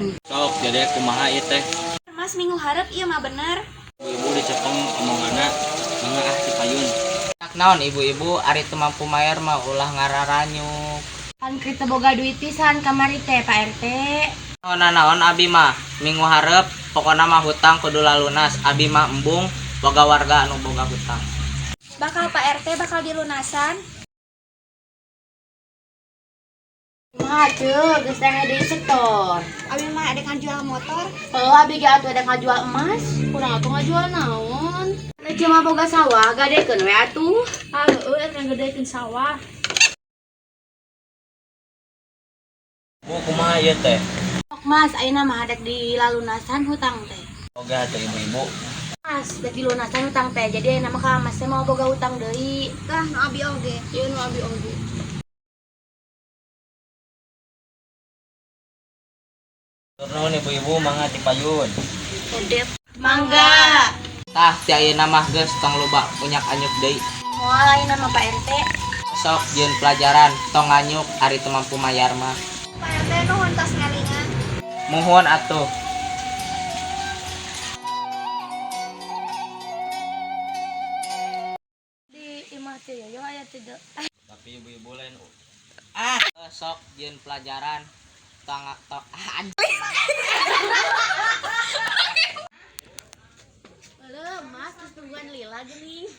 Sok jadi kumaha ieu teh? Mas, minggu hareup ieu mah bener. Ibu-ibu dicepeng omonganna, mangga ah ti payun. Naon ibu-ibu, ari teu mampu mayar mah ulah ngararanyuk. Kan kita boga duit pisan kamari teh, Pak RT. Naon naon, abi mah minggu hareup pokona mah hutang kudu lalunas. Abi mah embung boga warga anu boga hutang. Bakal, Pak RT, bakal dilunasan. Kumaha ceu, geus teh deui setor. Abi mah ada jual motor. Oh, abi ge atuh ada ngajual emas. Kurang atuh ngajual naon? Nah, ceu mah boga sawah, gadekeun we atuh. Ah, heueuh, eta ngagedekeun sawah. Bu, kumaha ieu teh? Sok Mas, ayeuna mah dek dilalunasan hutang teh. Boga teh ibu-ibu. Mas, dek dilunasan hutang teh. Jadi ayeuna mah ka Mas teh mau boga hutang deui. Tah, nu abi oge. Ieu nu abi oge. Hatur nuhun ibu-ibu, mangga ti payun. Mangga. Tah, ti ayeuna mah geus tong loba unyak anyuk deui. Moal ayeuna mah, Pak RT. Sok jieun pelajaran, tong nganyuk ari teu mampu mayar mah. Pak RT, nuhun tos ngalingan. Muhun atuh. Di imah teh yo aya teh. Tapi ibu-ibu lain Ah, sok jieun pelajaran, tong tok ah, anjing. Heuh, Mas, geus tungguan lila geuning.